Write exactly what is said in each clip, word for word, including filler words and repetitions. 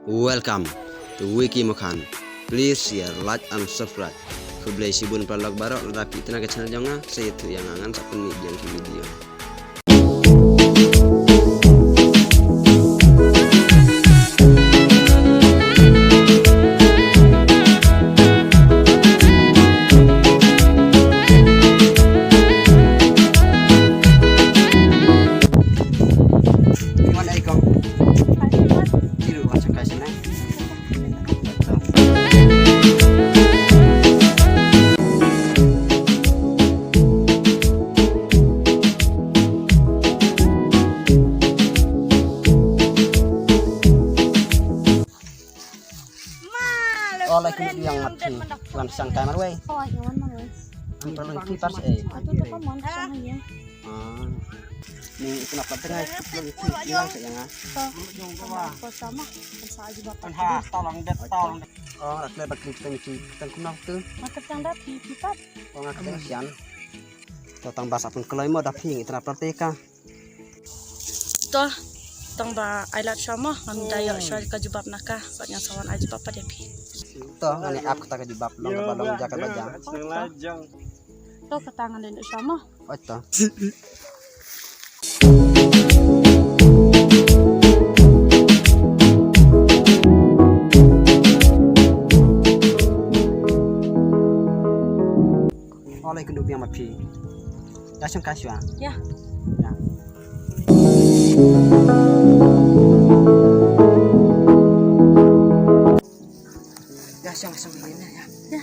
Welcome to Wiki Mukhan. Please share, like and subscribe. Khublei shibun paralok baroh, lada phi tang ïa ka channel jong nga, sa ïathuh ïa nga, ngan sa pynmih biang ki video. Oh, lai kynduh ïa nga mat phi. Wan shang kai marwei. Oh, ïa wan marwei. Am pynlong phi pas eh. Atu tu ka mon shang ïa. Ah. Ni itynnad pat tyngai pynlong phi bilang sa ïa nga. To. Ko sama. Kan sa jubab. Kan ha, tolong det, tolong det. Oh, rak leh bad klik tang ki tang kumno tu. Nga kyrteng da phi phi pat. Oh, nga kyrteng Sian. To tang ba sa pynkloi mo da phi ngi itynnad pat te ka. To, tang ba ai lad shuwa mo, ngam da ïoh shuwa ka jubab na ka, bad ngan sa wan ai jubab pat ïa phi. To, ngan ïa ap kata ka jubab, long kaba long, jia kaba jia. To, kata ngan leit noh shuwa mo. Oi to. Oi, lai kynduh biang mat phi. Da shong kai shuwa. Ïa. Ïa. Da shong shong ïa. Ïa.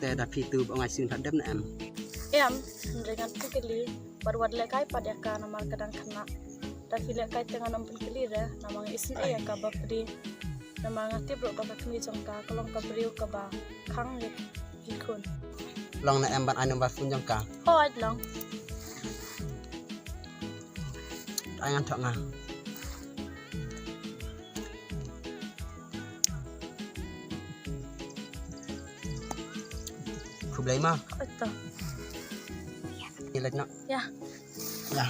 Te da phi tu ba ngai sien pat dep ne em? Em, hynrei ngan pynkylli. Bad wat lehkai pat ïa ka namar ka dang khynnah. Da phi lehkai te ngan ym pynkylli re, namar nga isynei ïa ka bapli. Namar nga tip ruh ba ka kmie jong ka ka long ka briew kaba khang ïa ki khun. Long ne em ban ai number phone jong ka? Hooid long. Ai ngan thok nga. Khublei ma. Oi to. Ïa leit noh. Ïa. Ïa.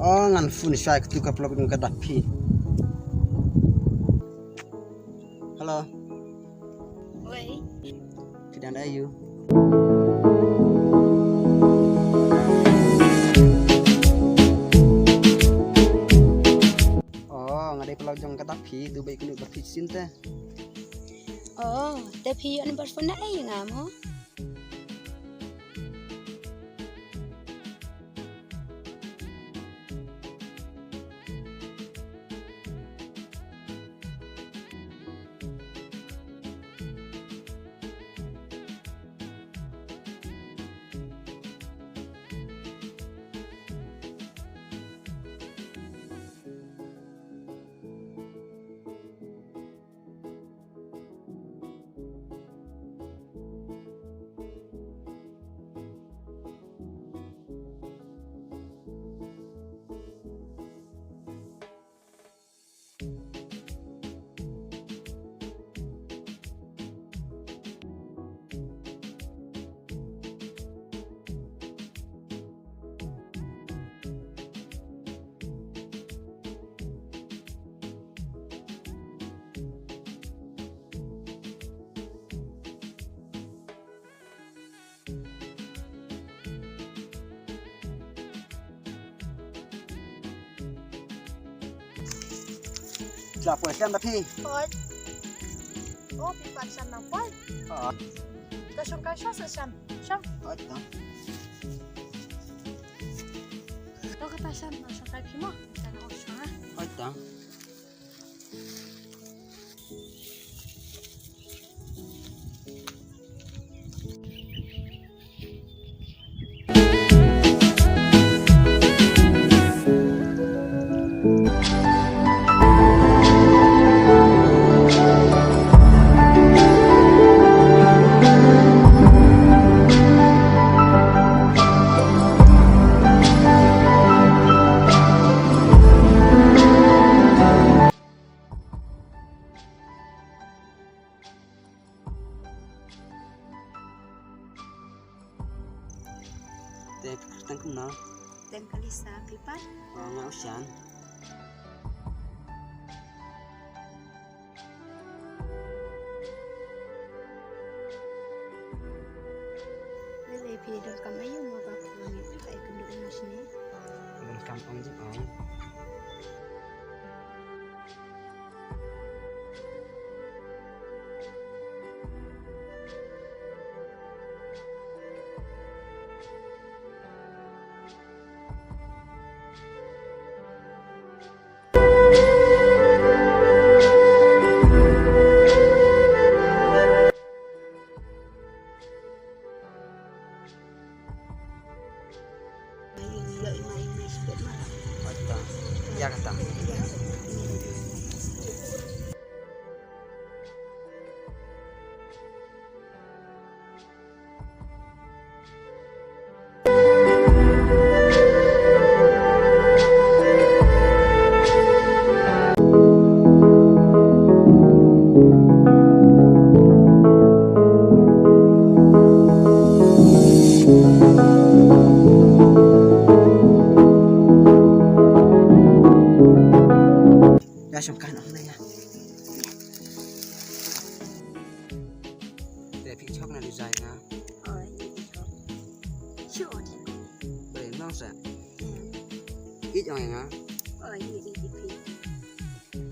Oh, ngan phone shai katu ka paralok jong ka da phi. Hello. Wei. Phi dang dei aiu? Oh, nga dei paralok jong ka da phi, tu ba ïakynduh bad phi shisien te. Oh, te phi ïoh number phone na ei nga mo? Sha poi shan da phi. Hooid. Oh, phi pat shan nang poi. Ah. Ka shong kai sha sa shan. Shan. Hooid na. To kata shan na shong kai phi mo. Shan na shong ah. Hooid na. Te phi kyrteng kumno? Teng ka Lisa, phi pat? Oh, nga u Shan. Lele phi donkam aïu mo ba phi wan ïa phi ka ïakynduh ïa nga shane? Donkam ong jong ong. Ata. Ïa kata. Ïa shong kan ong na ïa. Te phi chok na Lisa ïa nga. Oi, phi chok. Shu ong. Balei nong sa? Ïeit ong ïa nga. Oi, ïeit ïeit phi.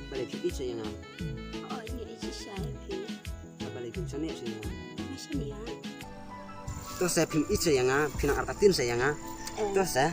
Balei phi ïeit sa ïa nga. Oi, ïeit ïeit sa ïa phi. Balei phi shane sa ïa nga. Nga shane ïa. To sa phi ïeit sa ïa nga, phi nang artatien sa ïa nga. To sa.